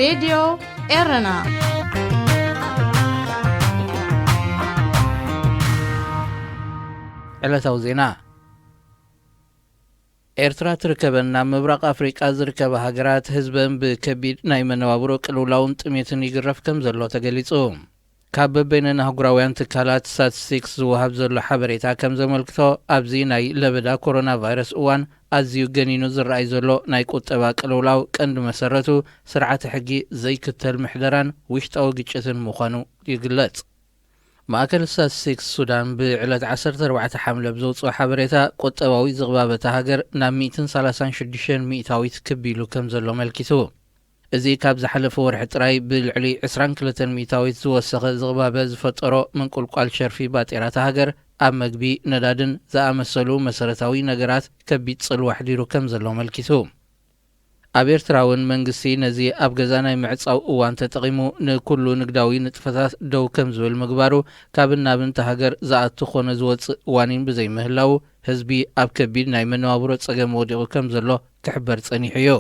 ሬድዮ ኤረና። ዕለታዊ ዜና። ኤርትራ ትርከበን ናብ ምብራቕ ኣፍሪቃ ዝርከባ ሃገራት ህዝበን ብከቢድ ናይ መነባብሮ ቅልውላውን ጥሜትን ይግረፍ ከም ዘሎ ተገሊጹ። ካብ በበይነን ኣህጉራውያን ትካላት ስታቲስቲክስ ዝወሃብ ዘሎ ሓበሬታ ከም ዘመልክቶ፣ ኣብዚ ናይ ለበዳ ኮሮና ቫይረስ እዋን ኣዝዩ ገኒኑ ዝረኣይ ዘሎ ናይ ቁጠባ ቅልውላው ቀንዲ መሰረቱ ስርዓተ ሕጊ ዘይክተል ምሕደራን ውሽጣዊ ግጭትን ምዃኑ ይግለጽ። ማእከል ስታቲስቲክስ ሱዳን ብዕለት ዓሰርተ ኣርባዕተ ሓምለ ብዘውፅኦ ሓበሬታ፣ ቁጠባዊ ዝቕባበ እታ ሃገር ናብ ሚእትን ሰላሳን ሽዱሽተን ሚእታዊት ክብ ኢሉ ከም ዘሎ ኣመልኪቱ። እዚ ካብ ዝሓለፈ ወርሒ ጥራይ ብልዕሊ ዕስራን ክልተን ሚእታዊት ዝወሰኸ ዝቕባበ ዝፈጠሮ ምንቁልቋል ሸርፊ ባጤራ እታ ሃገር ኣብ መግቢ፣ ነዳድን ዝኣመሰሉ መሰረታዊ ነገራት ከቢድ ጽልዋ ኣሕዲሩ ከም ዘሎ ኣመልኪቱ። ኣብ ኤርትራ እውን መንግስቲ ነዚ ኣብ ገዛ ናይ ምዕጻው እዋን ተጠቒሙ ንኩሉ ንግዳዊ ንጥፈታት ደው ከም ዝብል ምግባሩ፣ ካብን ናብን እታ ሃገር ዝኣቱ ኮነ ዝወጽእ ዋኒን ብዘይምህላዉ፣ ህዝቢ ኣብ ከቢድ ናይ መነባብሮ ጸገም ወዲቑ ከም ዘሎ ክሕበር ጸኒሑ እዩ።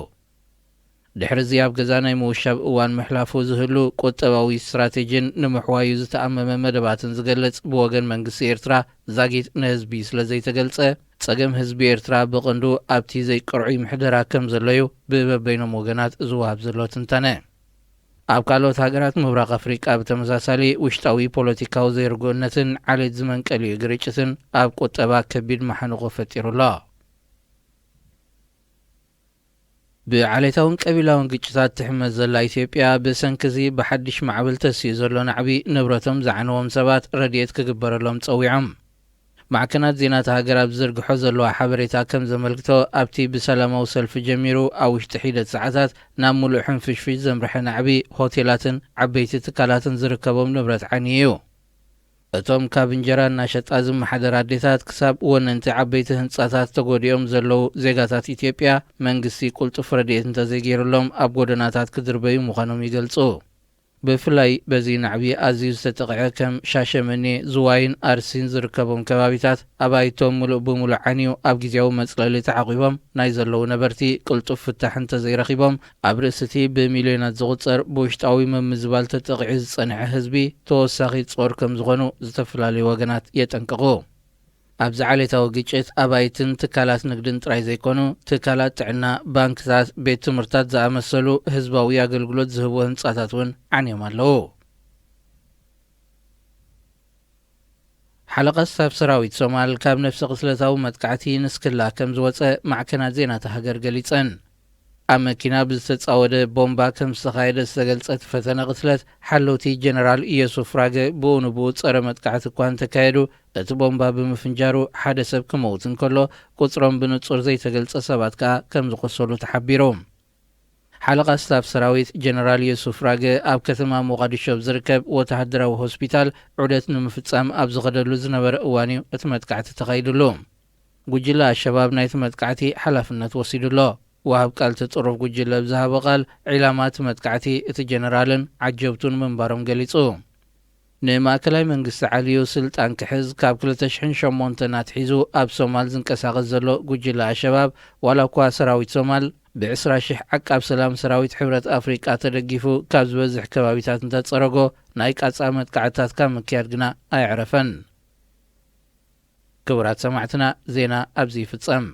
ድሕሪ እዚ ኣብ ገዛ ናይ ምውሻብ እዋን ምሕላፉ ዝህሉ ቁጠባዊ ስትራቴጂን ንምሕዋዩ ዝተኣመመ መደባትን ዝገልጽ ብወገን መንግስቲ ኤርትራ ዛጊት ንህዝቢ ስለ ዘይተገልጸ፣ ጸገም ህዝቢ ኤርትራ ብቐንዱ ኣብቲ ዘይቅርዑይ ምሕደራ ከም ዘሎ እዩ ብበበይኖም ወገናት ዝወሃብ ዘሎ ትንታነ። ኣብ ካልኦት ሃገራት ምብራቕ ኣፍሪቃ ብተመሳሳሊ ውሽጣዊ ፖለቲካዊ ዘይርጉእነትን ዓሌት ዝመንቀሊኡ ግርጭትን ኣብ ቁጠባ ከቢድ መሓንቖ ፈጢሩ ኣሎ። ብዓሌታውን ቀቢላውን ግጭታት ትሕመስ ዘላ ኢትዮጵያ፣ ብሰንኪ እዚ ብሓድሽ ማዕበል ተስዩ ዘሎ ናዕቢ ንብረቶም ዝዓነዎም ሰባት ረድኤት ክግበረሎም ጸዊዖም። ማዕከናት ዜና እታ ሃገር ኣብ ዝዝርግሖ ዘለዋ ሓበሬታ ከም ዘመልክቶ፣ ኣብቲ ብሰላማዊ ሰልፊ ጀሚሩ ኣብ ውሽጢ ሒደት ሰዓታት ናብ ምሉእ ሕንፍሽፍሽ ዘምርሐ ናዕቢ፣ ሆቴላትን ዓበይቲ ትካላትን ዝርከቦም ንብረት ዓንዩ እዩ። እቶም ካብ እንጀራ እናሸጣ ዝመሓደር ኣዴታት ክሳብ ወነንቲ ዓበይቲ ህንጻታት ተጎዲኦም ዘለዉ ዜጋታት ኢትዮጵያ፣ መንግስቲ ቅልጡፍ ረድኤት እንተዘይገይሩሎም ኣብ ጎደናታት ክድርበዩ ምዃኖም ይገልጹ። ብፍላይ በዚ ናዕቢ ኣዝዩ ዝተጠቕዐ ከም ሻሸመኔ፣ ዝዋይን ኣርሲን ዝርከቦም ከባቢታት፣ ኣባይቶም ምሉእ ብምሉእ ዓንዩ ኣብ ግዜያዊ መጽለሊ ተዓቒቦም ናይ ዘለዉ ነበርቲ ቅልጡፍ ፍታሕ እንተዘይረኺቦም፣ ኣብ ርእሲ እቲ ብሚልዮናት ዝቑጸር ብውሽጣዊ ምምዝባል ተጠቒዑ ዝጸንሐ ህዝቢ ተወሳኺ ጾር ከም ዝኾኑ ዝተፈላለዩ ወገናት የጠንቅቑ። ኣብዚ ዓሌታዊ ግጭት ኣባይትን ትካላት ንግድን ጥራይ ዘይኮኑ፣ ትካላት ጥዕና፣ ባንክታት፣ ቤት ትምህርታት ዝኣመሰሉ ህዝባዊ ኣገልግሎት ዝህቡ ህንጻታት እውን ዓንዮም ኣለዉ። ሓለቓ ስታፍ ሰራዊት ሶማል ካብ ነፍሰ ቅትለታዊ መጥቃዕቲ ንስክላ ከም ዝወጸ ማዕከናት ዜና እታ ሃገር ገሊጸን። ኣብ መኪና ብዝተጻወደ ቦምባ ከም ዝተኻየደ ዝተገልጸ እቲ ፈተነ ቅትለት፣ ሓለውቲ ጀነራል የሱፍ ራገ ብኡ ንብኡ ጸረ መጥቃዕቲ እኳ እንተካየዱ፣ እቲ ቦምባ ብምፍንጃሩ ሓደ ሰብ ክመውት እንከሎ፣ ቁጽሮም ብንጹር ዘይተገልጸ ሰባት ከኣ ከም ዝቖሰሉ ተሓቢሩ። ሓለቓ ስታፍ ሰራዊት ጀነራል የሱፍ ራገ ኣብ ከተማ ሞቓዲሾ ኣብ ዝርከብ ወተሃደራዊ ሆስፒታል ዑደት ንምፍጻም ኣብ ዝኸደሉ ዝነበረ እዋን እዩ እቲ መጥቃዕቲ ተኻይዱሉ። ጉጅለ ኣሸባብ ናይቲ መጥቃዕቲ ሓላፍነት ወሲዱ ኣሎ። ወሃብ ቃል እቲ ጥሩፍ ጉጅለ ኣብ ዝሃቦ ቃል፣ ዒላማ እቲ መጥቃዕቲ እቲ ጀነራልን ዓጀብቱን ምንባሮም ገሊጹ። ንማእከላይ መንግስቲ ዓልዩ ስልጣን ክሕዝ ካብ ክልተ ሽሕን ሸሞንተን ኣትሒዙ ኣብ ሶማል ዝንቀሳቐስ ዘሎ ጉጅለ ኣሸባብ፣ ዋላ እኳ ሰራዊት ሶማል ብዕስራ ሽሕ ዓቃብ ሰላም ሰራዊት ሕብረት ኣፍሪቃ ተደጊፉ ካብ ዝበዝሕ ከባቢታት እንተጸረጎ፣ ናይ ቃጻ መጥቃዕትታት ካብ ምክያድ ግና ኣየዕረፈን። ክቡራት ሰማዕትና፣ ዜና ኣብዚ ይፍጸም።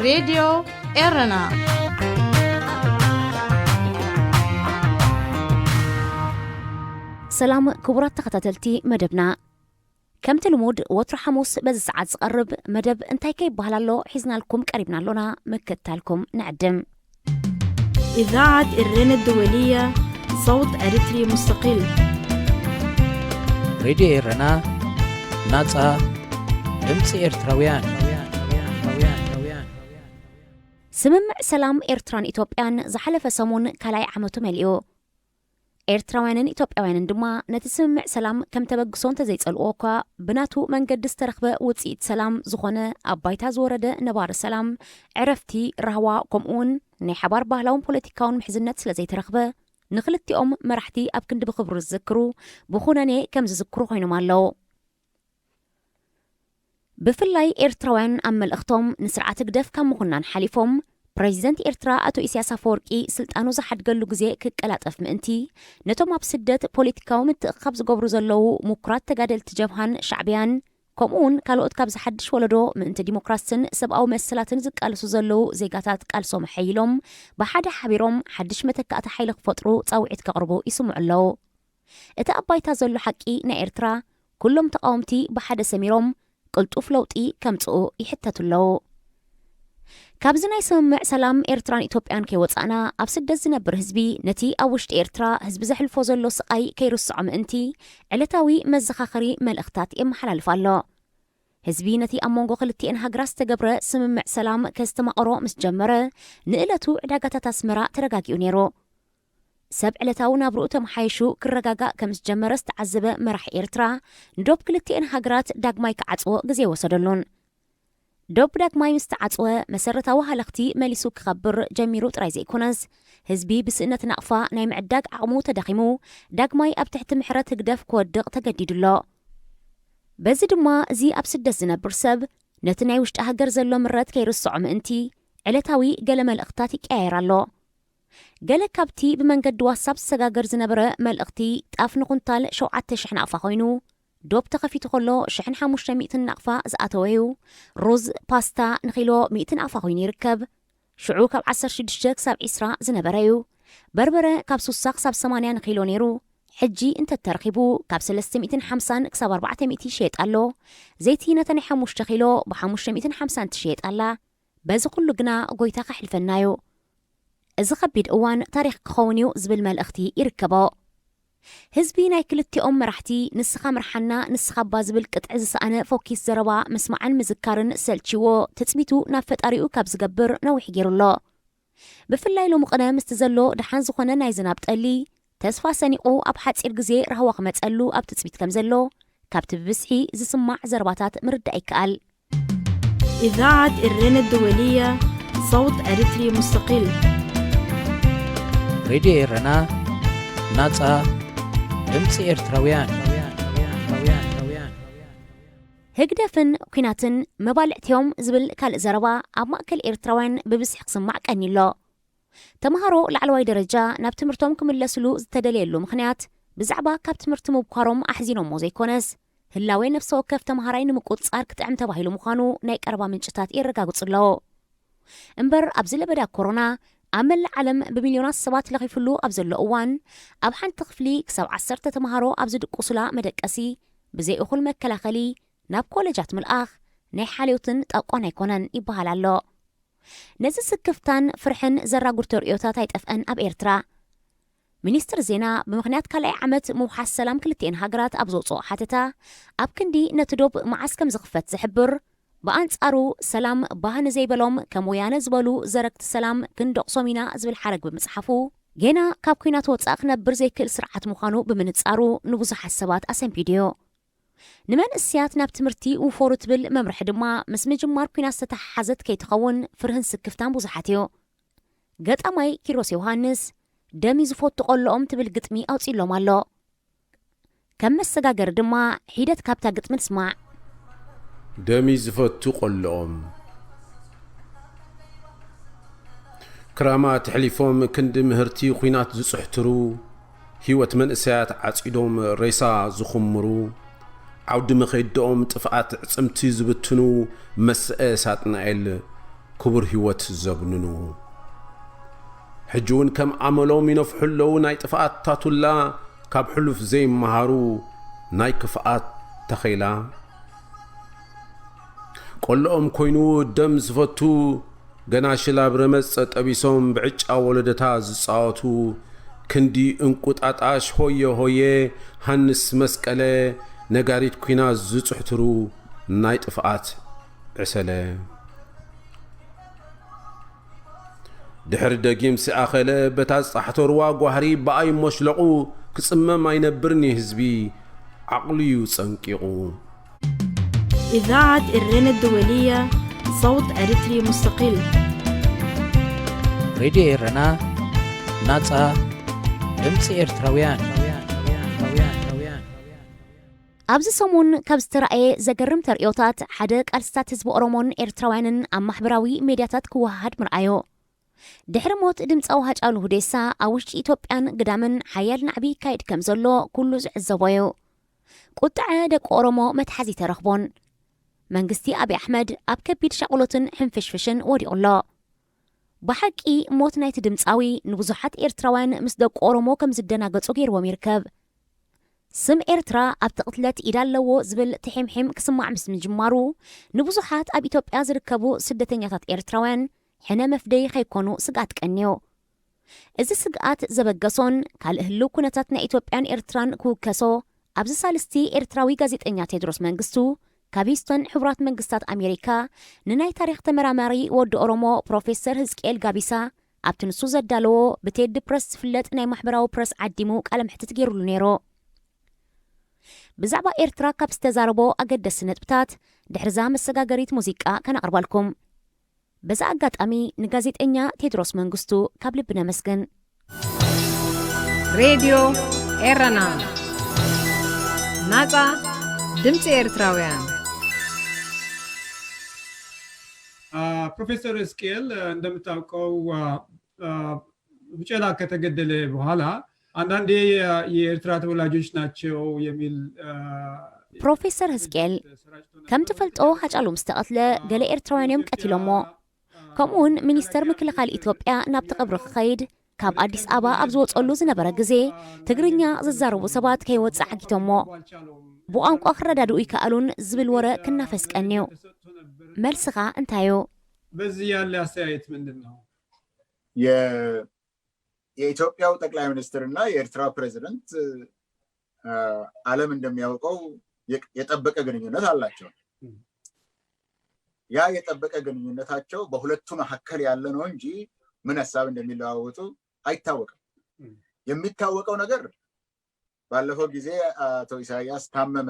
ሬድዮ ኤረና። ሰላም ክቡራት ተኸታተልቲ መደብና። ከምቲ ልሙድ ወትሮ ሓሙስ በዚ ሰዓት ዝቐርብ መደብ እንታይ ከ ይበሃል ኣሎ ሒዝናልኩም ቀሪብና ኣሎና፣ ምክትታልኩም ንዕድም። إذاعة إرينا الدولية، صوت أريتري مستقل. ሬድዮ ኤረና፣ ናጻ ድምጺ ኤርትራውያን። ስምምዕ ሰላም ኤርትራን ኢትዮጵያን ዝሓለፈ ሰሙን ካልኣይ ዓመቱ መሊኡ። ኤርትራውያንን ኢትዮጵያውያንን ድማ ነቲ ስምምዕ ሰላም ከም ተበግሶ እንተዘይጸልዎ እኳ፣ ብናቱ መንገዲ ዝተረኽበ ውጽኢት ሰላም ዝኾነ ኣብ ባይታ ዝወረደ ነባሪ ሰላም፣ ዕረፍቲ፣ ራህዋ፣ ከምኡውን ናይ ሓባር ባህላውን ፖለቲካውን ምሕዝነት ስለ ዘይተረኽበ፣ ንኽልቲኦም መራሕቲ ኣብ ክንዲ ብኽብሪ ዝዝክሩ፣ ብኹነኔ ከም ዝዝክሩ ኮይኖም ኣለዉ። ብፍላይ ኤርትራውያን ኣብ መልእኽቶም ንስርዓት ህግደፍ ካብ ምኹናን ሓሊፎም፣ ፕሬዚደንት ኤርትራ ኣቶ ኢሳያስ ኣፈወርቂ ስልጣኑ ዝሓድገሉ ግዜ ክቀላጠፍ ምእንቲ፣ ነቶም ኣብ ስደት ፖለቲካዊ ምትእኽኻብ ዝገብሩ ዘለዉ ምኩራት ተጋደልቲ ጀብሃን ሻዕብያን፣ ከምኡውን ካልኦት ካብዚ ሓድሽ ወለዶ ምእንቲ ዲሞክራስን ሰብኣዊ መሰላትን ዝቃለሱ ዘለዉ ዜጋታት ቃልሶም ኣሐይሎም፣ ብሓደ ሓቢሮም ሓድሽ መተካእታ ሓይሊ ክፈጥሩ ጻውዒት ከቕርቡ ይስምዑ ኣለዉ። እቲ ኣብ ባይታ ዘሎ ሓቂ ናይ ኤርትራ፣ ኩሎም ተቓወምቲ ብሓደ ሰሚሮም ቅልጡፍ ለውጢ ከምጽኡ ይሕተቱ ኣለዉ። ካብዚ ናይ ስምምዕ ሰላም ኤርትራን ኢትዮጵያን ከይወጻእና፣ ኣብ ስደት ዝነብር ህዝቢ ነቲ ኣብ ውሽጢ ኤርትራ ህዝቢ ዘሕልፎ ዘሎ ስቓይ ከይርስዖ ምእንቲ፣ ዕለታዊ መዘኻኸሪ መልእኽታት የመሓላልፍ ኣሎ። ህዝቢ ነቲ ኣብ መንጎ ክልቲኤን ሃገራት ዝተገብረ ስምምዕ ሰላም ከስተማቕሮ ምስ ጀመረ፣ ንእለቱ ዕዳጋታት ኣስመራ ተረጋጊኡ ነይሩ። ሰብ ዕለታዊ ናብርኡ ተመሓይሹ ክረጋጋእ ከም ዝጀመረ ዝተዓዘበ መራሒ ኤርትራ፣ ንዶብ ክልቲኤን ሃገራት ዳግማይ ክዓጽዎ ግዜ ወሰደሉን። ዶብ ዳግማይ ምስ ተዓጽወ፣ መሰረታዊ ሃለኽቲ መሊሱ ክኸብር ጀሚሩ ጥራይ ዘይኮነስ፣ ህዝቢ ብስእነት ናቕፋ ናይ ምዕዳግ ዓቕሙ ተዳኺሙ፣ ዳግማይ ኣብ ትሕቲ ምሕረት ህግደፍ ክወድቕ ተገዲዱ ኣሎ። በዚ ድማ፣ እዚ ኣብ ስደት ዝነብር ሰብ፣ ነቲ ናይ ውሽጢ ሃገር ዘሎ ምረት ከይርስዖ ምእንቲ፣ ዕለታዊ ገለ መልእኽታት ይቀያየር ኣሎ። ገለ ካብቲ ብመንገዲ ዋትሳፕ ዝሰጋገር ዝነበረ መልእኽቲ፣ ጣፍ ንኹንታል ሸውዓተ ሽሕ ናቕፋ ኮይኑ፣ ዶብ ተኸፊቱ ከሎ ሽሕን ሓሙሽተ ሚእትን ናቕፋ ዝኣተወ እዩ። ሩዝ፣ ፓስታ ንኪሎ ሚእቲ ናቕፋ ኮይኑ ይርከብ። ሽዑ ካብ ዓሰርተ ሽዱሽተ ክሳብ ዒስራ ዝነበረ እዩ። በርበረ ካብ ሱሳ ክሳብ ሰማንያ ንኪሎ ነይሩ። ሕጂ እንተተረኺቡ ካብ ሰለስተ ሚእትን ሓምሳን ክሳብ ኣርባዕተ ሚእቲ ይሸየጥ ኣሎ። ዘይቲ ነታ ናይ ሓሙሽተ ኪሎ ብሓሙሽተ ሚእትን ሓምሳን ትሸየጥ ኣላ። በዚ ኩሉ ግና ጎይታ ከሕልፈና እዩ። እዚ ከቢድ እዋን ታሪኽ ክኸውን እዩ ዝብል መልእኽቲ ይርከቦ። ህዝቢ ናይ ክልቲኦም መራሕቲ ንስኻ ምርሓና ንስኻ እባ ዝብል ቅጥዒ ዝሰኣነ ፎኪስ ዘረባ ምስማዕን ምዝካርን ሰልችዎ፣ ትጽቢቱ ናብ ፈጣሪኡ ካብ ዝገብር ነዊሕ ገይሩ ኣሎ። ብፍላይ ሎሚ ቅነ ምስቲ ዘሎ ደሓን ዝኾነ ናይ ዝናብ ጠሊ፣ ተስፋ ሰኒቑ ኣብ ሓጺር ግዜ ራህዋ ክመጸሉ ኣብ ትጽቢት ከም ዘሎ ካብቲ ብብዝሒ ዝስማዕ ዘረባታት ምርዳእ ይከኣል። إذاعة إرنا الدولية، صوت أريتري مستقل. ሬድዮ ኤረና፣ ናጻ ድምጺ ኤርትራውያን። ህግደፍን ኲናትን መባልዕትዮም ዝብል ካልእ ዘረባ ኣብ ማእከል ኤርትራውያን ብብዝሒ ክስማዕ ቀኒ ኣሎ። ተምሃሮ ላዕለዋይ ደረጃ ናብ ትምህርቶም ክምለስሉ ዝተደለየሉ ምኽንያት ብዛዕባ ካብ ትምህርቲ ምብኳሮም ኣሕዚኖሞ ዘይኮነስ፣ ህላዌ ነፍሰ ወከፍ ተምሃራይ ንምቁጽጻር ክጥዕም ተባሂሉ ምዃኑ ናይ ቀረባ ምንጭታት የረጋግጹ ኣለዉ። እምበር ኣብዚ ለበዳ ኮሮና ኣብ መላእ ዓለም ብሚልዮናት ሰባት ለኺፍሉ ኣብ ዘሎ እዋን፣ ኣብ ሓንቲ ክፍሊ ክሳብ ዓሰርተ ተምሃሮ ኣብ ዝድቅሱላ መደቀሲ ብዘይ እኹል መከላኸሊ ናብ ኮለጃት ምልኣኽ ናይ ሓልዮትን ጠቆን ኣይኮነን ይበሃል ኣሎ። ነዚ ስክፍታን ፍርሕን ዘራጉድ ተርእዮታት ኣይጠፍአን ኣብ ኤርትራ። ሚኒስትር ዜና ብምኽንያት ካልኣይ ዓመት ምውሓስ ሰላም ክልቲኤን ሃገራት ኣብ ዘውፅኦ ሓተታ፣ ኣብ ክንዲ ነቲ ዶብ መዓስ ከም ዝኽፈት ዝሕብር፣ ብኣንጻሩ ሰላም ባህ ንዘይበሎም ከም ወያነ ዝበሉ ዘረግቲ ሰላም ክንደቕሶም ኢና ዝብል ሓረግ ብምጽሓፉ፣ ጌና ካብ ኲናት ወጻኢ ክነብር ዘይክእል ስርዓት ምዃኑ ብምንጻሩ ንብዙሓት ሰባት ኣሰንቢዱዮ። ንመንእሰያት ናብ ትምህርቲ ውፈሩ ትብል መምርሒ ድማ ምስ ምጅማር ኲናት ዝተተሓሓዘት ከይትኸውን ፍርህን ስክፍታን ብዙሓት እዩ። ገጣማይ ኪሮስ ዮሃንስ ደም እዩ ዝፈቱ ቆልኦም ትብል ግጥሚ ኣውጺሎም ኣሎ። ከም መሰጋገሪ ድማ ሒደት ካብታ ግጥሚ ንስማዕ። ደም እዩ ዝፈቱ ቆልኦም። ክራማት ኣሕሊፎም ክንዲ ምህርቲ ኲናት ዝጽሕትሩ፣ ህይወት መንእሰያት ዓጺዶም ሬሳ ዝኹምሩ፣ ዓውዲ መኸይድኦም ጥፍኣት ዕጽምቲ ዝብትኑ፣ መስአ ሳጥናኤል ክቡር ህይወት ዘብንኑ። ሕጂ እውን ከም ኣመሎም ይነፍሑ ኣለዉ፣ ናይ ጥፍኣት ታቱላ ካብ ሕሉፍ ዘይመሃሩ ናይ ክፍኣት ተኸይላ። ቆልኦም ኮይኑ ደም ዝፈቱ፣ ገና ሽላብ ረመጽ ጠቢሶም ብዕጫ ወለደታ ዝጻወቱ፣ ክንዲ እንቁጣጣሽ ሆየ ሆየ፣ ሃንስ መስቀለ፣ ነጋሪት ኲናት ዝጽሕትሩ ናይ ጥፍኣት ዕሰለ። ድሕሪ ደጊም ሲኣኸለ በታ ዝጻሕተርዋ ጓህሪ ብኣይ ሞሽለቑ ክጽመም ኣይነብርን እዩ ህዝቢ ዓቕሉ እዩ ጸንቂቑ። إذاعة إرنا الدولية، صوت أريتري مستقل. ሬድዮ ኤረና፣ ናጻ ድምጺ ኤርትራውያን። ኣብዚ ሰሙን ካብ ዝተራእየ ዘገርም ተርእዮታት ሓደ፣ ቃልስታት ህዝቢ ኦሮሞን ኤርትራውያንን ኣብ ማሕበራዊ ሜድያታት ክወሃሃድ ምርኣዮ። ድሕሪ ሞት ድምፃዊ ሃጫሉ ሁዴሳ ኣብ ውሽጢ ኢትዮጵያን ግዳምን ሓያል ናዕቢ ይካየድ ከም ዘሎ ኩሉ ዝዕዘቦ እዩ። ቁጥዐ ደቂ ኦሮሞ መትሓዚ ተረኽቦን መንግስቲ ኣብይ ኣሕመድ ኣብ ከቢድ ሻቕሎትን ሕንፍሽፍሽን ወዲቑ ኣሎ። ብሓቂ ሞት ናይቲ ድምፃዊ ንብዙሓት ኤርትራውያን ምስ ደቂ ኦሮሞ ከም ዝደናገጹ ገይርዎም ይርከብ። ስም ኤርትራ ኣብቲ ቅትለት ኢድ ኣለዎ ዝብል ትሒምሒም ክስማዕ ምስ ምጅማሩ ንብዙሓት ኣብ ኢትዮጵያ ዝርከቡ ስደተኛታት ኤርትራውያን ሕነ መፍደይ ከይኮኑ ስግኣት ቀንዩ። እዚ ስግኣት ዘበገሶን ካልእ ህልው ኩነታት ናይ ኢትዮጵያን ኤርትራን ክውከሶ ኣብዚ ሳልስቲ ኤርትራዊ ጋዜጠኛ ቴድሮስ መንግስቱ ካብ ሂስቶን ሕቡራት መንግስታት ኣሜሪካ ንናይ ታሪኽ ተመራማሪ ወዲ ኦሮሞ ፕሮፌሰር ህዝቅኤል ጋቢሳ ኣብቲ ንሱ ዘዳለዎ ብቴዲ ፕረስ ዝፍለጥ ናይ ማሕበራዊ ፕረስ ዓዲሙ ቃለ መሕትት ገይሩሉ ነይሩ። ብዛዕባ ኤርትራ ካብ ዝተዛረቦ ኣገደስቲ ነጥብታት ድሕርዛ መሰጋገሪት ሙዚቃ ከነቕርበልኩም። በዛ ኣጋጣሚ ንጋዜጠኛ ቴድሮስ መንግስቱ ካብ ልቢ ነመስግን። ሬድዮ ኤረና፣ ናጻ ድምጺ ኤርትራውያን። ፕሮፌሰር እስቅኤል፣ እንደምታውቀው ብጨላ ከተገደለ በኋላ አንዳንዴ የኤርትራ ተወላጆች ናቸው የሚል ፕሮፌሰር ህዝቅኤል፣ ከም ትፈልጦ ሃጫሉ ምስ ተቐትለ ገለ ኤርትራውያን እዮም ቀቲሎሞ። ከምኡውን ሚኒስተር ምክልኻል ኢትዮጵያ ናብቲ ቀብሪ ክኸይድ ካብ ኣዲስ ኣበባ ኣብ ዝወፀሉ ዝነበረ ግዜ ትግርኛ ዝዛረቡ ሰባት ከይወፅእ ዓጊቶሞ። ብቋንቋ ክረዳድኡ ይከኣሉን ዝብል ወረ ክናፈስ ቀንዩ። መልስኻ እንታይ እዩ? በዚህ ያለ አስተያየት ምንድን ነው? የኢትዮጵያው ጠቅላይ ሚኒስትር እና የኤርትራው ፕሬዚደንት ዓለም እንደሚያውቀው የጠበቀ ግንኙነት አላቸው። ያ የጠበቀ ግንኙነታቸው በሁለቱ መካከል ያለ ነው እንጂ ምን ሀሳብ እንደሚለዋወጡ አይታወቅም። የሚታወቀው ነገር ባለፈው ጊዜ አቶ ኢሳያስ ታመመ፣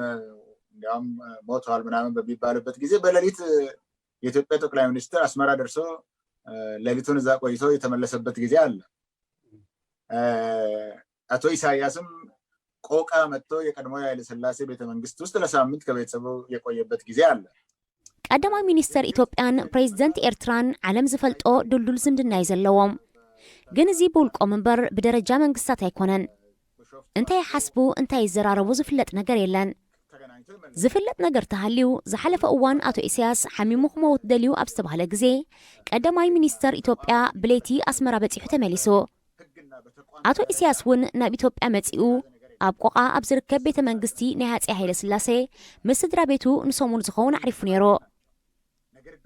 እንዲያውም ሞተዋል ምናምን በሚባልበት ጊዜ በሌሊት የኢትዮጵያ ጠቅላይ ሚኒስትር አስመራ ደርሶ ሌሊቱን እዛ ቆይቶ የተመለሰበት ጊዜ አለ። አቶ ኢሳያስም ቆቃ መጥቶ የቀድሞ የኃይለ ሥላሴ ቤተመንግስት ውስጥ ለሳምንት ከቤተሰቡ የቆየበት ጊዜ አለ። ቀዳማይ ሚኒስተር ኢትዮጵያን ፕሬዚደንት ኤርትራን ዓለም ዝፈልጦ ድልዱል ዝምድና እዩ ዘለዎም። ግን እዚ ብውልቆም እምበር ብደረጃ መንግስታት ኣይኮነን። እንታይ ይሓስቡ እንታይ ይዘራረቡ ዝፍለጥ ነገር የለን። ዝፍለጥ ነገር ተሃልዩ ዝሓለፈ እዋን ኣቶ ኢሳያስ ሓሚሙ ክመውት ደልዩ ኣብ ዝተባህለ ግዜ ቀዳማይ ሚኒስተር ኢትዮጵያ ብለይቲ ኣስመራ በጺሑ ተመሊሱ። ኣቶ ኢሳያስ እውን ናብ ኢትዮጵያ መጺኡ ኣብ ቆቓ ኣብ ዝርከብ ቤተ መንግስቲ ናይ ሃጼ ሃይለ ስላሴ ምስ ስድራ ቤቱ ንሰሙን ዝኸውን ኣዕሪፉ ነይሩ።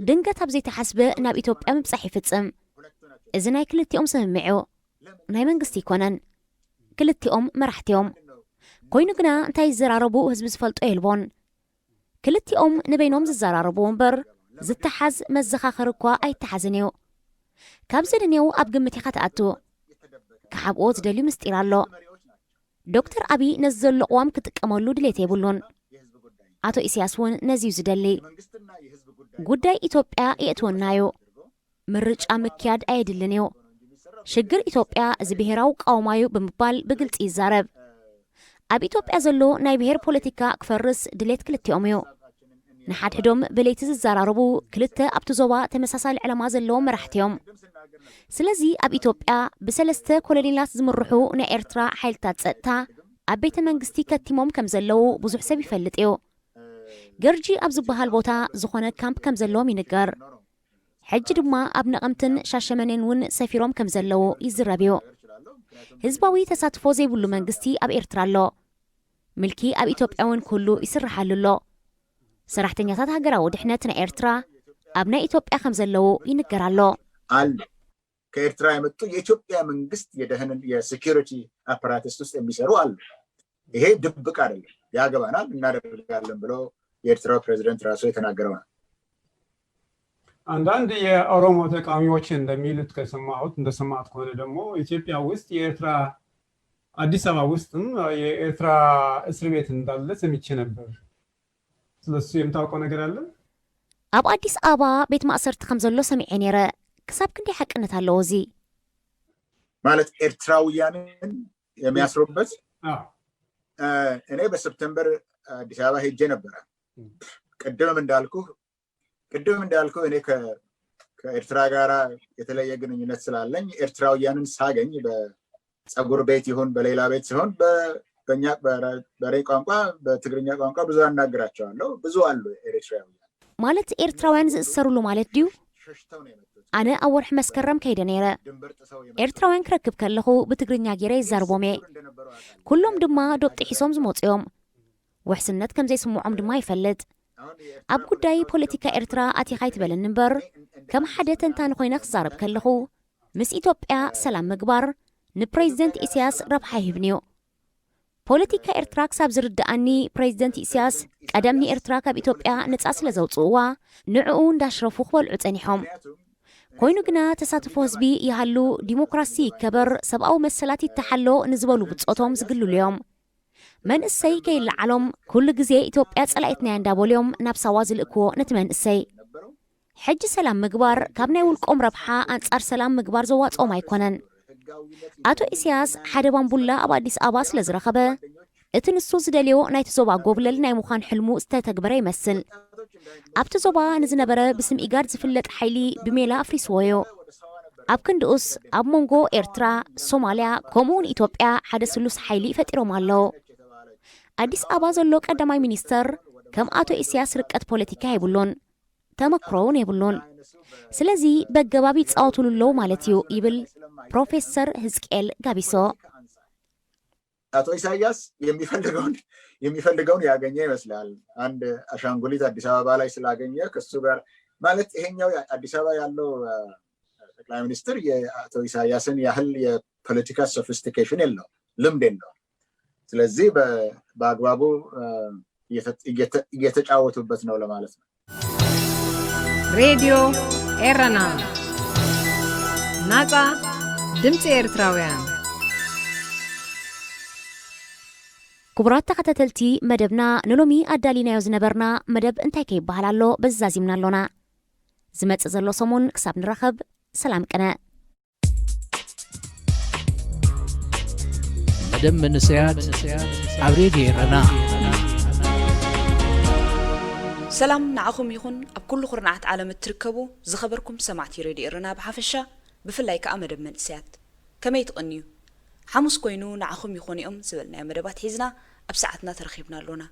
ድንገት ኣብ ዘይተሓስበ ናብ ኢትዮጵያ ምብጻሕ ይፍጽም። እዚ ናይ ክልቲኦም ስምምዕ እዩ፣ ናይ መንግስቲ ኣይኮነን። ክልቲኦም መራሕቲ እዮም። ኮይኑ ግና እንታይ ይዘራረቡ ህዝቢ ዝፈልጦ የልቦን። ክልቲኦም ንበይኖም ዝዘራረብዎ እምበር ዝተሓዝ መዘኻኸሪ እኳ ኣይተሓዝን እዩ። ካብ ዘድንየው ኣብ ግምት ኢኻ ትኣቱ። ክሓብኦ ዝደልዩ ምስጢር ኣሎ። ዶክተር ኣብይ ነዚ ዘሎ ቅዋም ክጥቀመሉ ድሌት የብሉን። ኣቶ ኢሳያስ እውን ነዚ እዩ ዝደሊ። ጉዳይ ኢትዮጵያ የእትወና እዩ። ምርጫ ምክያድ ኣየድልን እዩ። ሽግር ኢትዮጵያ እዚ ብሄራዊ ቃውማ እዩ ብምባል ብግልፂ ይዛረብ። ኣብ ኢትዮጵያ ዘሎ ናይ ብሄር ፖለቲካ ክፈርስ ድሌት ክልቲኦም እዩ። ንሓድሕዶም ብለይቲ ዝዘራረቡ ክልተ ኣብቲ ዞባ ተመሳሳሊ ዕላማ ዘለዎም መራሕቲ እዮም። ስለዚ ኣብ ኢትዮጵያ ብሰለስተ ኮሎኔላት ዝምርሑ ናይ ኤርትራ ሓይልታት ፀጥታ ኣብ ቤተ መንግስቲ ከቲሞም ከም ዘለዉ ብዙሕ ሰብ ይፈልጥ እዩ። ገርጂ ኣብ ዝበሃል ቦታ ዝኾነ ካምፕ ከም ዘለዎም ይንገር። ሕጂ ድማ ኣብ ነቐምትን ሻሸመኔን እውን ሰፊሮም ከም ዘለዉ ይዝረብ እዩ። ህዝባዊ ተሳትፎ ዘይብሉ መንግስቲ ኣብ ኤርትራ ኣሎ። ምልኪ ኣብ ኢትዮጵያ እውን ክህሉ ይስርሓሉ ኣሎ። ሰራሕተኛታት ሃገራዊ ድሕነት ናይ ኤርትራ ኣብ ናይ ኢትዮጵያ ከም ዘለዉ ይንገር ኣሎ። አሉ። ከኤርትራ የመጡ የኢትዮጵያ መንግስት የደህንን የሴኩሪቲ አፓራተስ ውስጥ የሚሰሩ አሉ። ይሄ ድብቅ አይደለም፣ ያገባናል፣ እናደርጋለን ብሎ የኤርትራው ፕሬዚደንት ራሱ የተናገረው ነው። አንዳንድ የኦሮሞ ተቃዋሚዎች እንደሚሉት ከሰማሁት እንደሰማሁት ከሆነ ደግሞ ኢትዮጵያ ውስጥ የኤርትራ አዲስ አበባ ውስጥም የኤርትራ እስር ቤት እንዳለ ሰምቼ ነበር። ስለሱ የምታውቀው ነገር አለ? ኣብ ኣዲስ ኣበባ ቤት ማእሰርቲ ከም ዘሎ ሰሚዐ ነይረ። ክሳብ ክንደይ ሓቅነት ኣለዎ እዚ? ማለት ኤርትራውያንን የሚያስሩበት? አዎ። እኔ በሰፕተምበር አዲስ አበባ ሄጄ ነበረ። ቅድምም እንዳልኩ ቅድም እንዳልኩ እኔ ከ- ከኤርትራ ጋራ የተለየ ግንኙነት ስላለኝ ኤርትራውያንን ሳገኝ በጸጉር ቤት ይሁን በሌላ ቤት ሲሆን በ-፣ በእኛ በረ-፣ በሬ ቋንቋ፣ በትግርኛ ቋንቋ ብዙ አናግራቸዋለሁ። ብዙ አሉ ኤሪትራውያን። ማለት ኤርትራውያን ዝእሰሩሉ ማለት ድዩ? ሸሽተው ነው የመጡት። ኣነ ኣብ ወርሒ መስከረም ከይደ ነይረ። ድንበር ጥሰው የመጡ። ኤርትራውያን ክረክብ ከለኹ ብትግርኛ ገይረ ይዛርቦም እየ። ኩሎም ድማ ዶብ ጥሒሶም ዝመፁ እዮም። ውሕስነት ከም ዘይስምዖም ድማ ይፈልጥ። ኣብ ጉዳይ ፖለቲካ ኤርትራ ኣቲኻ ኣይትበለኒ እምበር፣ ከም ሓደ ተንታኒ ኮይነ ክዛረብ ከለኹ፣ ምስ ኢትዮጵያ ሰላም ምግባር ንፕሬዚደንት ኢሳያስ ረብሓ ይህብን'ዩ። ፖለቲካ ኤርትራ ክሳብ ዝርድኣኒ፣ ፕሬዚደንት ኢሳያስ ቀደም ንኤርትራ ካብ ኢትዮጵያ ነጻ ስለ ዘውጽእዋ፣ ንዕኡ እንዳሽረፉ ክበልዑ ጸኒሖም። ኮይኑ ግና ተሳትፎ ህዝቢ ይሃሉ፣ ዲሞክራሲ ይከበር፣ ሰብኣዊ መሰላት ይተሓሎ ንዝበሉ ብጾቶም ዝግልሉ እዮም። መንእሰይ ከይለዓሎም ኩሉ ግዜ ኢትዮጵያ ጸላኢትና እያ እንዳበሉ እዮም ናብ ሳዋ ዝልእክዎ ነቲ መንእሰይ። ሕጂ ሰላም ምግባር ካብ ናይ ውልቆም ረብሓ ኣንጻር ሰላም ምግባር ዘዋጽኦም ኣይኮነን። ኣቶ ኢሳያስ ሓደ ባምቡላ ኣብ ኣዲስ ኣበባ ስለ ዝረኸበ፣ እቲ ንሱ ዝደልዮ ናይቲ ዞባ ጎብለል ናይ ምዃን ሕልሙ ዝተተግበረ ይመስል። ኣብቲ ዞባ ንዝነበረ ብስም ኢጋድ ዝፍለጥ ሓይሊ ብሜላ ኣፍሪስዎ እዩ። ኣብ ክንድኡስ ኣብ መንጎ ኤርትራ፣ ሶማልያ ከምኡውን ኢትዮጵያ ሓደ ስሉስ ሓይሊ ፈጢሮም ኣለዉ። ኣዲስ ኣበባ ዘሎ ቀዳማይ ሚኒስተር ከም ኣቶ ኢሳያስ ርቀት ፖለቲካ የብሉን፣ ተመክሮ እውን የብሉን። ስለዚ በገባብ ይጻወቱሉ ኣለዉ ማለት እዩ ይብል ፕሮፌሰር ህዝቅኤል ጋቢሶ። አቶ ኢሳያስ የሚፈልገውን የሚፈልገውን ያገኘ ይመስላል። አንድ አሻንጉሊት አዲስ አበባ ላይ ስላገኘ ከሱ ጋር ማለት ይሄኛው አዲስ አበባ ያለው ጠቅላይ ሚኒስትር የአቶ ኢሳያስን ያህል የፖለቲካ ሶፊስቲኬሽን የለው፣ ልምድ የለው። ስለዚህ በአግባቡ እየተጫወቱበት ነው ለማለት ነው። ሬድዮ ኤረና፣ ናጻ ድምጺ ኤርትራውያን። ክቡራት ተኸታተልቲ መደብና፣ ንሎሚ ኣዳሊናዮ ዝነበርና መደብ እንታይ ከይበሃል ኣሎ በዚ ዛዚምና ኣሎና። ዝመጽእ ዘሎ ሰሙን ክሳብ ንራኸብ፣ ሰላም ቅነ። መደብ መንእሰያት ኣብ ሬድዮ ኤረና። ሰላም ንዓኹም ይኹን፣ ኣብ ኩሉ ኩርናዓት ዓለም እትርከቡ ዝኸበርኩም ሰማዕቲ ሬድዮ ኤረና ብሓፈሻ፣ ብፍላይ ከኣ መደብ መንእሰያት። ከመይ ትቕንዩ? ሓሙስ ኮይኑ ንዓኹም ይኾኑ እዮም ዝበልናዮ መደባት ሒዝና ኣብ ሰዓትና ተረኺብና ኣሎና።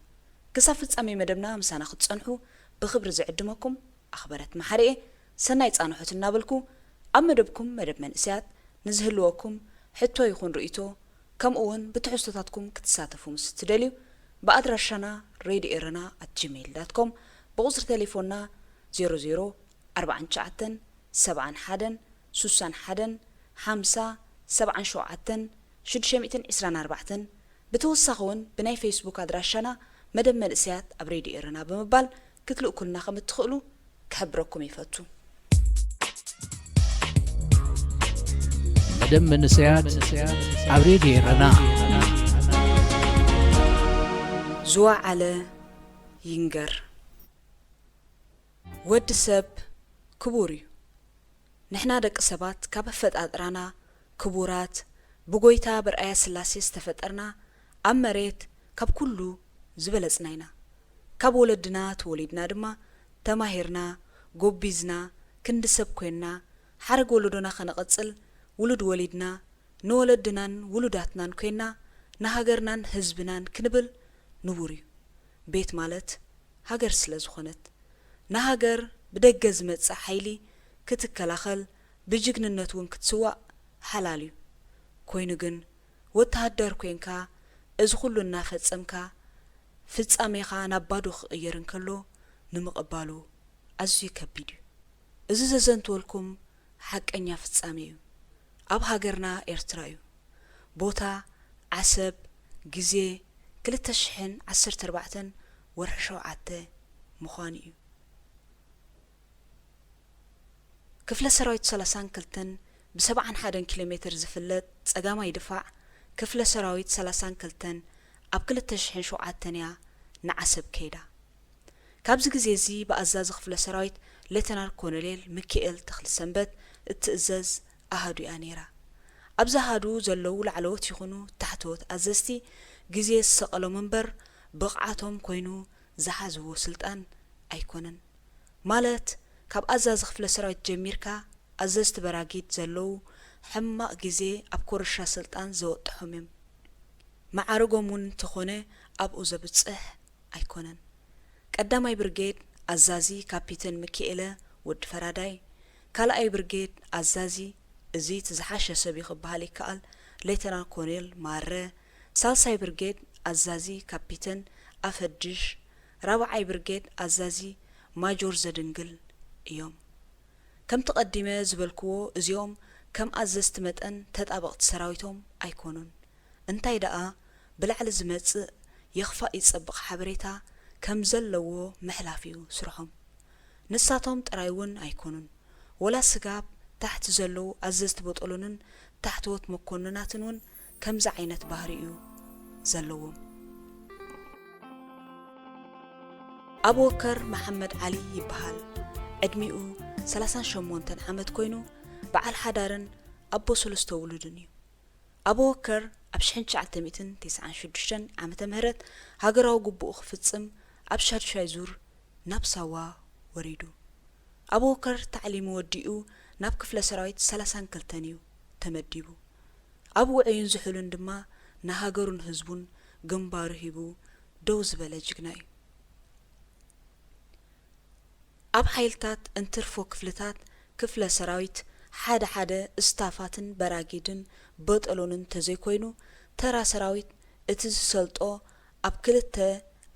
ክሳብ ፍጻሜ መደብና ምሳና ክትጸንሑ ብኽብሪ ዝዕድመኩም ኣኽበረት መሓሪኤ፣ ሰናይ ጻንሖት እናበልኩ፣ ኣብ መደብኩም መደብ መንእሰያት ንዝህልወኩም ሕቶ ይኹን ርእይቶ፣ ከምኡ እውን ብትሕዝቶታትኩም ክትሳተፉ ምስ እትደልዩ፣ ብኣድራሻና ሬድዮ ኤረና ኣት ጂሜይል ዳት ኮም፣ ብቁጽሪ ቴሌፎንና ዜሮ ዜሮ ኣርባዓን ትሽዓተን ሰብዓን ሓደን ሱሳን ሓደን ሓምሳ ሰብዓን ሸውዓተን ሽዱሽተ ሚእትን ዕስራን ኣርባዕተን፣ ብተወሳኺ እውን ብናይ ፌስቡክ ኣድራሻና መደብ መንእሰያት ኣብ ሬድዮ ኤረና ብምባል ክትልእኩልና ከም እትኽእሉ ክሕብረኩም ይፈቱ። መደብ መንእሰያት ኣብ ሬድዮ ኤረና። ዝወዓለ ይንገር። ወዲ ሰብ ክቡር እዩ። ንሕና ደቂ ሰባት ካብ ኣፈጣጥራና ክቡራት፣ ብጎይታ ብርኣያ ስላሴ ዝተፈጠርና፣ ኣብ መሬት ካብ ኩሉ ዝበለጽና ኢና። ካብ ወለድና ተወሊድና ድማ ተማሂርና፣ ጎቢዝና፣ ክንዲ ሰብ ኮይንና፣ ሓረግ ወለዶና ከነቐጽል፣ ውሉድ ወሊድና፣ ንወለድናን ውሉዳትናን ኮይንና፣ ንሃገርናን ህዝብናን ክንብል ንቡር እዩ። ቤት ማለት ሃገር ስለ ዝኾነት፣ ንሃገር ብደገ ዝመጽእ ሓይሊ ክትከላኸል፣ ብጅግንነት እውን ክትስዋእ ሓላል እዩ። ኮይኑ ግን፣ ወተሃደር ኮይንካ፣ እዚ ኩሉ እናፈጸምካ፣ ፍጻሜኻ ናብ ባዶ ክቕየር እንከሎ፣ ንምቕባሉ ኣዝዩ ከቢድ እዩ። እዚ ዘዘንትወልኩም ሓቀኛ ፍጻሜ እዩ። ኣብ ሃገርና ኤርትራ እዩ። ቦታ፣ ዓሰብ፣ ግዜ፣ ክልተ ሽሕን ዓሰርተ ኣርባዕተን ወርሒ ሸውዓተ ምዃኑ እዩ። ክፍለ ሰራዊት ሰላሳን ክልተን ብሰብዓን ሓደን ኪሎ ሜትር ዝፍለጥ ጸጋማይ ድፋዕ፣ ክፍለ ሰራዊት ሰላሳን ክልተን ኣብ ክልተ ሽሕን ሸውዓተን እያ ንዓሰብ ከይዳ። ካብዚ ግዜ እዚ ብኣዛዚ ክፍለ ሰራዊት ሌተናል ኮሎኔል ሚኪኤል ተኽለሰንበት እትእዘዝ ኣሃዱ እያ ነይራ። ኣብዚ ኣሃዱ ዘለዉ ላዕለዎት ይኹኑ ታሕተዎት ኣዘዝቲ ግዜ ዝሰቐሎም እምበር ብቕዓቶም ኮይኑ ዝሓዝዎ ስልጣን ኣይኮነን። ማለት ካብ ኣዛዚ ክፍለ ሰራዊት ጀሚርካ ኣዘዝቲ በራጊድ ዘለዉ ሕማቕ ግዜ ኣብ ኮረሻ ስልጣን ዘወጥሖም እዮም። መዓርጎም እውን እንተኾነ ኣብኡ ዘብጽሕ ኣይኮነን። ቀዳማይ ብርጌድ ኣዛዚ ካፒተን ሚኪኤለ ወዲ ፈራዳይ፣ ካልኣይ ብርጌድ ኣዛዚ፣ እዚ እቲ ዝሓሸ ሰብ እዩ ክበሃል ይከኣል፣ ሌተናል ኮሎኔል ማረ፣ ሳልሳይ ብርጌድ ኣዛዚ ካፒተን ኣፈድሽ፣ ራብዓይ ብርጌድ ኣዛዚ ማጆር ዘድንግል እዮም። ከምቲ ቀዲመ ዝበልክዎ፣ እዚኦም ከም ኣዘዝቲ መጠን ተጣበቕቲ ሰራዊቶም ኣይኮኑን። እንታይ ደኣ፣ ብላዕሊ ዝመጽእ የኽፋእ ይጸብቕ ሓበሬታ ከም ዘለዎ ምሕላፍ እዩ ስርሖም። ንሳቶም ጥራይ እውን ኣይኮኑን። ወላ ስጋብ ታሕቲ ዘለዉ ኣዘዝቲ ቦጦሎንን ታሕተዎት መኮንናትን እውን ከምዚ ዓይነት ባህሪ እዩ ዘለዎም። ኣቡበከር መሓመድ ዓሊ ይበሃል። ዕድሚኡ ሰላሳን ሸሞንተን ዓመት ኮይኑ፣ በዓል ሓዳርን ኣቦ ሰለስተ ውሉድን እዩ። ኣቡበከር ኣብ ሽሕን ትሽዓተ ሚእትን ተስዓን ሽዱሽተን ዓመተ ምህረት ሃገራዊ ግቡኡ ክፍጽም ኣብ ሻድሻይ ዙር ናብ ሳዋ ወሪዱ። ኣቡበከር ታዕሊሙ ወዲኡ ናብ ክፍለ ሰራዊት ሰላሳን ክልተን እዩ ተመዲቡ። ኣብ ውዑይን ዝሑልን ድማ ንሃገሩን ህዝቡን ግንባሩ ሂቡ ደው ዝበለ ጅግና እዩ። ኣብ ሓይልታት እንትርፎ ክፍልታት ክፍለ ሰራዊት ሓደ ሓደ እስታፋትን በራጊድን በጠሎንን ተዘይኮይኑ፣ ተራ ሰራዊት እቲ ዝሰልጦ ኣብ ክልተ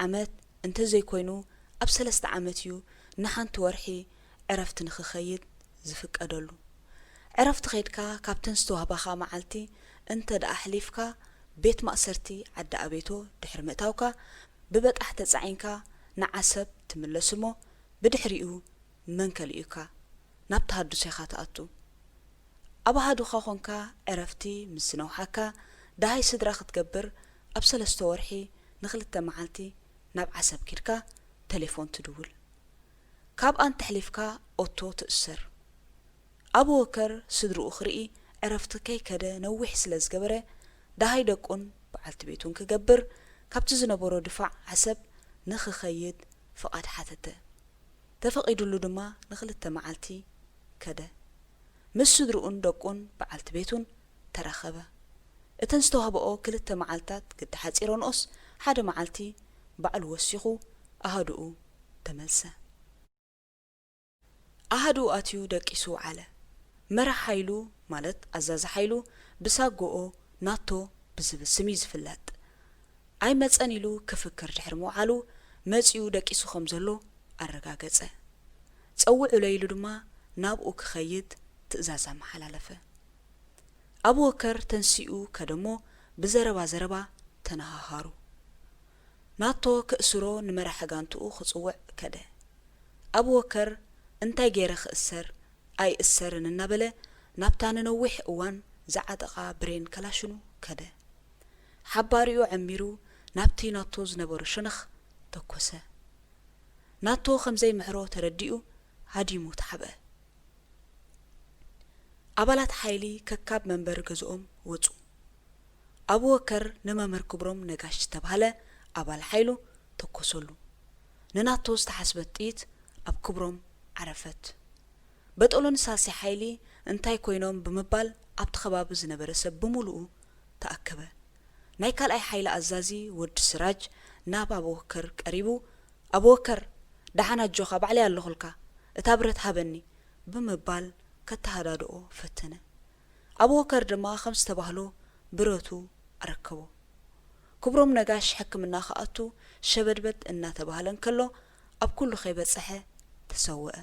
ዓመት እንተዘይኮይኑ ኣብ ሰለስተ ዓመት እዩ ንሓንቲ ወርሒ ዕረፍቲ ንኽኸይድ ዝፍቀደሉ። ዕረፍቲ ኸይድካ ካብተን ዝተዋህባኻ መዓልቲ እንተ ደኣ ኣሕሊፍካ፣ ቤት ማእሰርቲ ዓዲ ኣቤቶ ድሕሪ ምእታውካ፣ ብበጣሕ ተጻዒንካ ንዓሰብ ትምለስ እሞ፣ ብድሕሪኡ መን ከሊኡካ ናብ ተሃድሶ ኢኻ ትኣቱ። ኣብ ኣሃዱኻ ኾንካ ዕረፍቲ ምስ ዝነውሓካ፣ ደሃይ ስድራ ክትገብር ኣብ ሰለስተ ወርሒ ንኽልተ መዓልቲ ናብ ዓሰብ ኪድካ ተሌፎን ትድውል። ካብኣ እንተሕሊፍካ ኦቶ ትእሰር። ኣቡበከር ስድርኡ ክርኢ ዕረፍቲ ከይከደ ነዊሕ ስለ ዝገበረ፣ ደሃይ ደቁን በዓልቲ ቤቱን ክገብር ካብቲ ዝነበሮ ድፋዕ ዓሰብ ንኽኸይድ ፍቓድ ሓተተ። ተፈቒዱሉ ድማ ንኽልተ መዓልቲ ከደ። ምስ ስድርኡን ደቁን በዓልቲ ቤቱን ተራኸበ። እተን ዝተዋህበኦ ክልተ መዓልታት ግዲ ሓጺረንኦስ፣ ሓደ መዓልቲ ባዕሉ ወሲኹ ኣሃዱኡ ተመልሰ። ኣሃዱኡ ኣትዩ ደቂሱ ወዓለ። መራሕ ሓይሉ፣ ማለት ኣዛዚ ሓይሉ፣ ብሳጎኦ ናቶ ብዝብል ስም እዩ ዝፍለጥ። ኣይመጸን ኢሉ ክፍክር ድሕሪ ምውዓሉ፣ መጺኡ ደቂሱ ከም ዘሎ ኣረጋገጸ። ጸውዑለይ ኢሉ ድማ ናብኡ ክኸይድ ትእዛዝ ኣመሓላለፈ። ኣቡበከር ተንሲኡ ከደሞ ብዘረባ ዘረባ ተነሃሃሩ። ናቶ ክእስሮ ንመራሒ ጋንትኡ ክጽውዕ ከደ። ኣቡበከር እንታይ ገይረ ክእሰር ኣይእሰርን እናበለ ናብታ ንነዊሕ እዋን ዝዓጠቓ ብሬን ከላሽኑ ከደ። ሓባሪኡ ዐሚሩ ናብቲ ናቶ ዝነበሮ ሸነኽ ተኮሰ። ናቶ ከም ዘይምሕሮ ተረዲኡ ሃዲሙ ተሓብአ። ኣባላት ሓይሊ ከካብ መንበሪ ገዝኦም ወጹ። ኣቡበከር ንመምህር ክብሮም ነጋሽ ዝተባህለ ኣባል ሓይሉ ተኮሰሉ። ንናቶ ዝተሓስበት ጥይት ኣብ ክብሮም ዓረፈት። በጠሎን ሳልሳይ ሓይሊ እንታይ ኮይኖም ብምባል ኣብቲ ከባቢ ዝነበረ ሰብ ብምሉኡ ተኣከበ። ናይ ካልኣይ ሓይሊ ኣዛዚ ወዲ ስራጅ ናብ ኣቡበከር ቀሪቡ፣ "ኣቡበከር፣ ደሓን ኣጆኻ፣ ባዕለይ ኣለኹልካ፣ እታ ብረት ሃበኒ" ብምባል ከተሃዳድኦ ፈተነ። ኣቡበከር ድማ ከም ዝተባህሎ ብረቱ ኣረከቦ። ክብሮም ነጋሽ ሕክምና ክኣቱ ሸበድበድ እናተባህለ እንከሎ፣ ኣብ ኩሉ ከይበጸሐ ተሰወአ።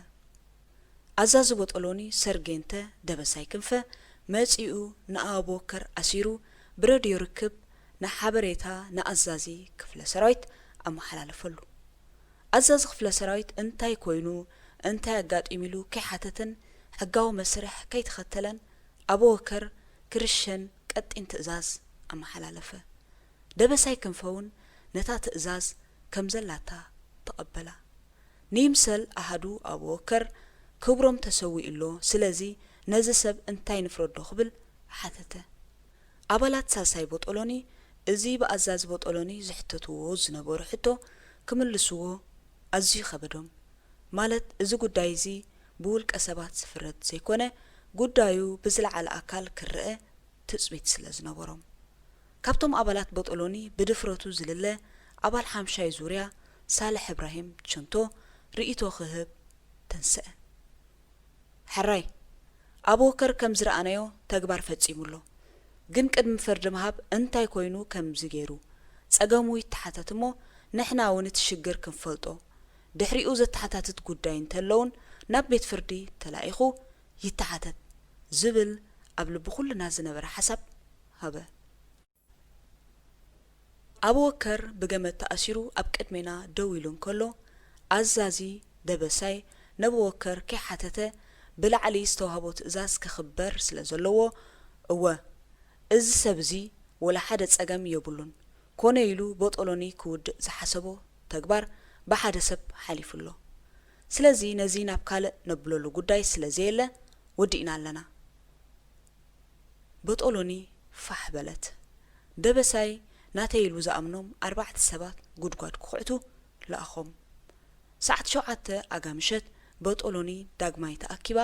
ኣዛዚ ቦጦሎኒ ሰርጌንተ ደበሳይ ክንፈ መጺኡ ንኣቡበከር ኣሲሩ ብረድዮ ርክብ ንሓበሬታ ንኣዛዚ ክፍለ ሰራዊት ኣመሓላለፈሉ። ኣዛዚ ክፍለ ሰራዊት እንታይ ኮይኑ፣ እንታይ ኣጋጢሙ ኢሉ ከይሓተተን ሕጋዊ መስርሕ ከይተኸተለን ኣቡበከር ክርሸን ቀጢን ትእዛዝ ኣመሓላለፈ። ደበሳይ ክንፈ እውን ነታ ትእዛዝ ከም ዘላታ ተቐበላ። ንይምሰል ኣሃዱ ኣቡበከር ክብሮም ተሰዊኡ ኣሎ፣ ስለዚ ነዚ ሰብ እንታይ ንፍረዶ ክብል ሓተተ። ኣባላት ሳልሳይ ቦጦሎኒ እዚ ብኣዛዚ ቦጦሎኒ ዝሕተትዎ ዝነበሩ ሕቶ ክምልስዎ ኣዝዩ ከበዶም። ማለት እዚ ጉዳይ እዚ ብውልቀ ሰባት ዝፍረድ ዘይኮነ፣ ጉዳዩ ብዝለዓለ ኣካል ክረኣ ትጽቢት ስለ ዝነበሮም። ካብቶም ኣባላት ቦጦሎኒ ብድፍረቱ ዝልለ ኣባል ሓምሻይ ዙርያ ሳልሕ እብራሂም ችንቶ ርእይቶ ክህብ ተንስአ። ሕራይ፣ ኣቡበከር ከም ዝረኣናዮ ተግባር ፈጺሙ ኣሎ። ግን ቅድሚ ፍርዲ ምሃብ እንታይ ኮይኑ ከምዚ ገይሩ ጸገሙ ይተሓተት እሞ ንሕና እውን እቲ ሽግር ክንፈልጦ፣ ድሕሪኡ ዘተሓታትት ጉዳይ እንተለውን ናብ ቤት ፍርዲ ተላኢኹ ይተሓተት ዝብል ኣብ ልቢ ኩልና ዝነበረ ሓሳብ ሃበ። ኣቡበከር ብገመድ ተኣሲሩ ኣብ ቅድሜና ደው ኢሉ እንከሎ፣ ኣዛዚ ደበሳይ ነቡበከር ከይሓተተ ብላዕሊ ዝተዋህቦ ትእዛዝ ክኽበር ስለ ዘለዎ፣ እወ፣ እዚ ሰብ እዚ ወላ ሓደ ጸገም የብሉን፣ ኮነ ኢሉ ቦጦሎኒ ክውድእ ዝሓሰቦ ተግባር ብሓደ ሰብ ሓሊፉ ኣሎ። ስለዚ ነዚ ናብ ካልእ ነብለሉ ጉዳይ ስለ ዘየለ ወዲእና ኣለና። ቦጦሎኒ ፋሕ በለት። ደበሳይ ናተይ ኢሉ ዝኣምኖም ኣርባዕተ ሰባት ጉድጓድ ክኹዕቱ ለኣኾም። ሰዓት ሸውዓተ ኣጋ ምሸት ቦጦሎኒ ዳግማይ ተኣኪባ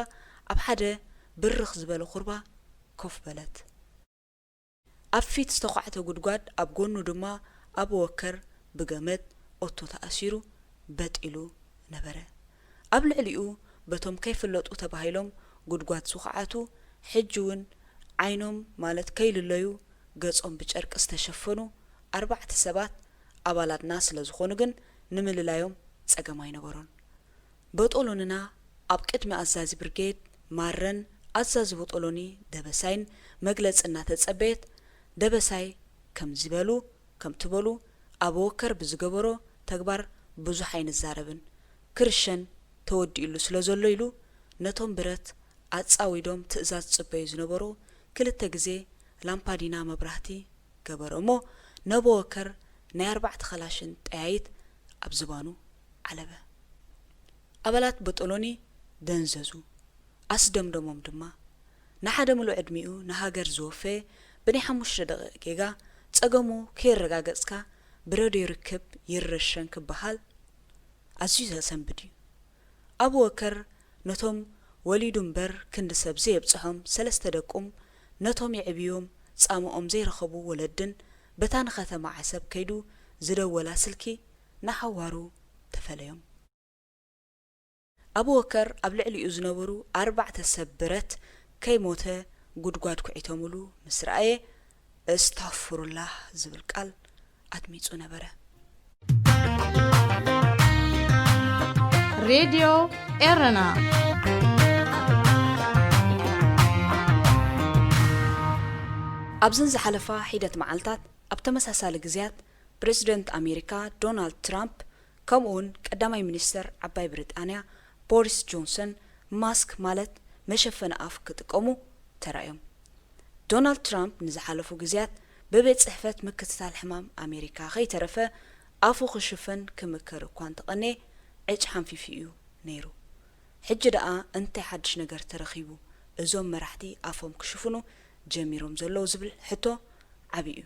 ኣብ ሓደ ብርኽ ዝበለ ቁርባ ኮፍ በለት። ኣብ ፊት ዝተዃዕተ ጉድጓድ ኣብ ጎኑ ድማ ኣቡበከር ብገመድ ኦቶ ተኣሲሩ በጥ ኢሉ ነበረ። ኣብ ልዕሊኡ በቶም ከይፍለጡ ተባሂሎም ጉድጓድ ዝኹዓቱ፣ ሕጂ እውን ዓይኖም ማለት ከይልለዩ ገጾም ብጨርቂ ዝተሸፈኑ ኣርባዕተ ሰባት ኣባላትና ስለ ዝኾኑ ግን ንምልላዮም ጸገም ኣይነበሮን። ቦጦሎንና ኣብ ቅድሚ ኣዛዚ ብርጌድ ማረን ኣዛዚ ቦጦሎኒ ደበሳይን መግለጺ እናተጸበየት፣ ደበሳይ ከምዚ በሉ ከምቲ በሉ ኣቡበከር ብዝገበሮ ተግባር ብዙሕ ኣይንዛረብን፣ ክርሸን ተወዲኡሉ ስለ ዘሎ ኢሉ ነቶም ብረት ኣጻዊዶም ትእዛዝ ዝጽበዩ ዝነበሩ ክልተ ግዜ ላምፓዲና መብራህቲ ገበረ እሞ ነቦወከር ናይ ኣርባዕተ ከላሽን ጠያይት ኣብ ዝባኑ ዓለበ። ኣባላት ቦጦሎኒ ደንዘዙ። ኣስደምደሞም ድማ፣ ንሓደ ምሉእ ዕድሚኡ ንሃገር ዝወፈየ ብናይ ሓሙሽተ ደቂቕ ጌጋ ጸገሙ ከየረጋገጽካ ብረድዮ ርክብ ይረሸን ክበሃል ኣዝዩ ዘሰንብድ እዩ። ኣቡበከር ነቶም ወሊዱ እምበር ክንዲ ሰብ ዘየብጽሖም ሰለስተ ደቁም፣ ነቶም የዕብዮም ጻምኦም ዘይረኸቡ ወለድን በታ ንኸተማ ዓሰብ ከይዱ ዝደወላ ስልኪ ንሓዋሩ ተፈለዮም። ኣቡበከር ኣብ ልዕሊኡ ዝነበሩ ኣርባዕተ ሰብ ብረት ከይሞተ ጉድጓድ ኩዒቶምሉ ምስ ረኣየ፣ "እስታፍሩላህ" ዝብል ቃል ኣድሚጹ ነበረ። ሬድዮ ኤረና። ኣብዘን ዝሓለፋ ሒደት መዓልታት ኣብ ተመሳሳሊ ግዜያት ፕረዚደንት ኣሜሪካ ዶናልድ ትራምፕ ከምኡውን ቀዳማይ ሚኒስተር ዓባይ ብሪጣንያ ቦሪስ ጆንሰን ማስክ ማለት መሸፈኒ ኣፍ ክጥቀሙ ተራእዮም። ዶናልድ ትራምፕ ንዝሓለፉ ግዜያት ብቤት ጽሕፈት ምክትታል ሕማም ኣሜሪካ ከይተረፈ ኣፉ ክሽፈን ክምከር እኳ እንተቐነየ ዕጭ ሓንፊፉ እዩ ነይሩ። ሕጂ ደኣ እንታይ ሓድሽ ነገር ተረኺቡ እዞም መራሕቲ ኣፎም ክሽፍኑ ጀሚሮም ዘለዉ ዝብል ሕቶ ዓቢ እዩ።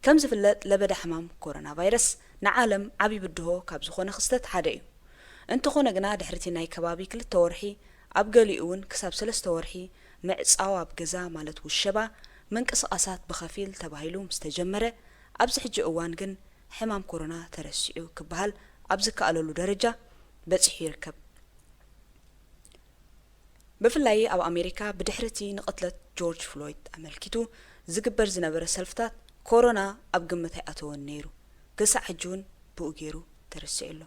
ከም ዝፍለጥ ለበዳ ሕማም ኮሮና ቫይረስ ንዓለም ዓቢ ብድሆ ካብ ዝኾነ ክስተት ሓደ እዩ። እንተኾነ ግና ድሕሪቲ ናይ ከባቢ ክልተ ወርሒ ኣብ ገሊኡ እውን ክሳብ ሰለስተ ወርሒ ምዕጻው ኣብ ገዛ ማለት ውሸባ ምንቅስቓሳት ብኸፊል ተባሂሉ ምስ ተጀመረ ኣብዚ ሕጂ እዋን ግን ሕማም ኮሮና ተረሲዑ ክበሃል ኣብ ዝከኣለሉ ደረጃ በጺሑ ይርከብ። ብፍላይ ኣብ ኣሜሪካ ብድሕሪቲ ንቕትለት ጆርጅ ፍሎይድ ኣመልኪቱ ዝግበር ዝነበረ ሰልፍታት ኮሮና ኣብ ግምት ኣይኣተወን ነይሩ። ክሳዕ ሕጂ እውን ብኡ ገይሩ ተረሲዑ ኣሎ።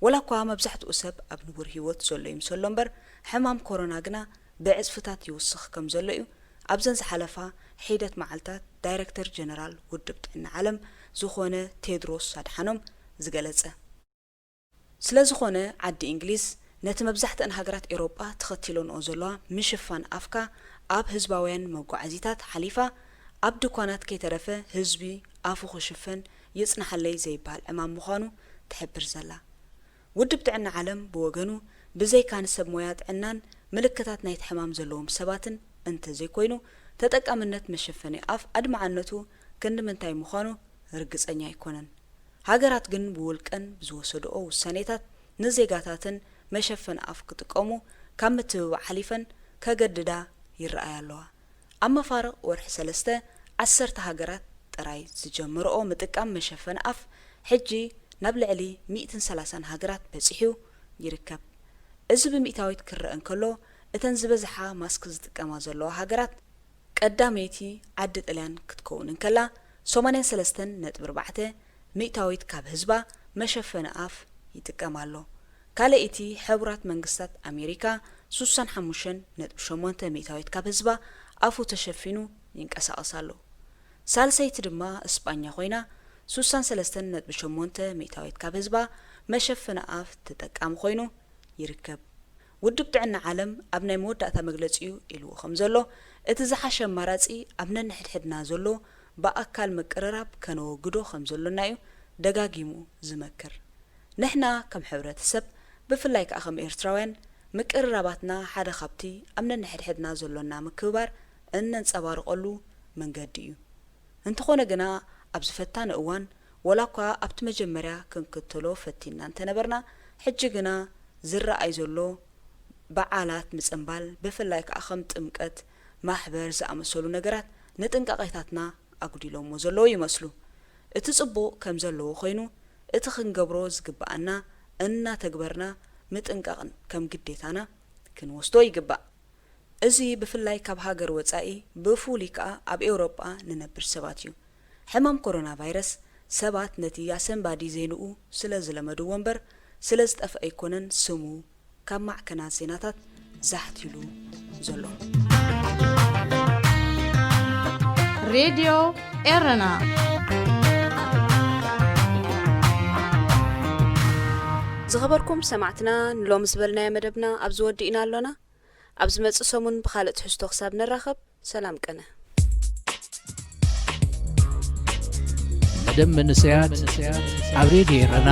ወላ እኳ መብዛሕትኡ ሰብ ኣብ ንቡር ህይወት ዘሎ ይምሰሎ እምበር ሕማም ኮሮና ግና ብዕጽፍታት ይውስኽ ከም ዘሎ እዩ ኣብዘን ዝሓለፋ ሒደት መዓልታት ዳይረክተር ጀነራል ውድብ ጥዕና ዓለም ዝኾነ ቴድሮስ ኣድሓኖም ዝገለጸ። ስለ ዝኾነ ዓዲ እንግሊዝ ነቲ መብዛሕትአን ሃገራት ኤውሮጳ ተኸቲለንኦ ዘለዋ ምሽፋን ኣፍካ ኣብ ህዝባውያን መጓዓዚታት ሓሊፋ ኣብ ድኳናት ከይተረፈ ህዝቢ ኣፉ ክሽፈን ይጽናሓለይ ዘይበሃል ዕማም ምዃኑ ትሕብር ዘላ። ውድብ ጥዕና ዓለም ብወገኑ ብዘይካ ንሰብ ሞያ ጥዕናን ምልክታት ናይቲ ሕማም ዘለዎም ሰባትን እንተዘይኮይኑ ተጠቃምነት መሸፈኒ ኣፍ ኣድማዕነቱ ክንዲ ምንታይ ምዃኑ ርግጸኛ ኣይኮነን። ሃገራት ግን ብውልቀን ብዝወሰድኦ ውሳኔታት ንዜጋታተን መሸፈኒ ኣፍ ክጥቀሙ ካብ ምትብባዕ ሓሊፈን ከገድዳ ይረኣያ ኣለዋ። ኣብ መፋርቕ ወርሒ ሰለስተ ዓሰርተ ሃገራት ጥራይ ዝጀመረኦ ምጥቃም መሸፈኒ ኣፍ ሕጂ ናብ ልዕሊ ሚእትን ሰላሳን ሃገራት በጺሑ ይርከብ። እዚ ብሚእታዊት ክረአ እንከሎ፣ እተን ዝበዝሓ ማስክ ዝጥቀማ ዘለዋ ሃገራት ቀዳመይቲ ዓዲ ጥልያን ክትከውን እንከላ፣ ሰማንያን ሰለስተን ነጥቢ ኣርባዕተ ሚእታዊት ካብ ህዝባ መሸፈኒ ኣፍ ይጥቀም ኣሎ። ካልኣይቲ ሕቡራት መንግስታት ኣሜሪካ ሱሳን ሓሙሽተን ነጥቢ ሸሞንተ ሚእታዊት ካብ ህዝባ ኣፉ ተሸፊኑ ይንቀሳቐስ ኣሎ። ሳልሰይቲ ድማ እስጳኛ ኮይና ሱሳን ሰለስተን ነጥቢ ሸሞንተ ሚእታዊት ካብ ህዝባ መሸፈኒ ኣፍ ተጠቃሚ ኮይኑ ይርከብ። ውድብ ጥዕና ዓለም ኣብ ናይ መወዳእታ መግለጺኡ ኢልዎ ከም ዘሎ፣ እቲ ዝሓሸ ኣማራጺ ኣብ ነንሕድሕድና ዘሎ ብኣካል ምቅርራብ ከነወግዶ ከም ዘሎና እዩ ደጋጊሙ ዝመክር። ንሕና ከም ሕብረተሰብ፣ ብፍላይ ከኣ ከም ኤርትራውያን፣ ምቅርራባትና ሓደ ካብቲ ኣብ ነንሕድሕድና ዘሎና ምክብባር እነንጸባርቐሉ መንገዲ እዩ። እንተኾነ ግና፣ ኣብዚ ፈታኒ እዋን፣ ወላ እኳ ኣብቲ መጀመርያ ክንክተሎ ፈቲንና እንተነበርና፣ ሕጂ ግና ዝረኣይ ዘሎ በዓላት ምጽንባል፣ ብፍላይ ከኣ ከም ጥምቀት፣ ማሕበር ዝኣመሰሉ ነገራት ንጥንቃቄታትና ኣጉዲሎሞ ዘለዉ ይመስሉ። እቲ ጽቡቕ ከም ዘለዎ ኮይኑ፣ እቲ ክንገብሮ ዝግብኣና እናተግበርና ምጥንቃቕ ከም ግዴታና ክንወስዶ ይግባእ። እዚ ብፍላይ ካብ ሃገር ወጻኢ፣ ብፍሉይ ከኣ ኣብ ኤውሮጳ ንነብር ሰባት እዩ። ሕማም ኮሮና ቫይረስ ሰባት ነቲ ኣሰንባዲ ዜንኡ ስለ ዝለመድዎ እምበር፣ ስለ ዝጠፍአ ኣይኮነን ስሙ ካብ ማዕከናት ዜናታት ዛሕት ኢሉ ዘሎ። ሬድዮ ኤረና። ዝኸበርኩም ሰማዕትና፣ ንሎሚ ዝበልናዮ መደብና ኣብዚ ወዲእና ኣሎና። ኣብ ዝመጽእ ሰሙን ብኻልእ ትሕዝቶ ክሳብ ንራኸብ፣ ሰላም ቅነ። መደብ መንእሰያት ኣብ ሬድዮ ኤረና።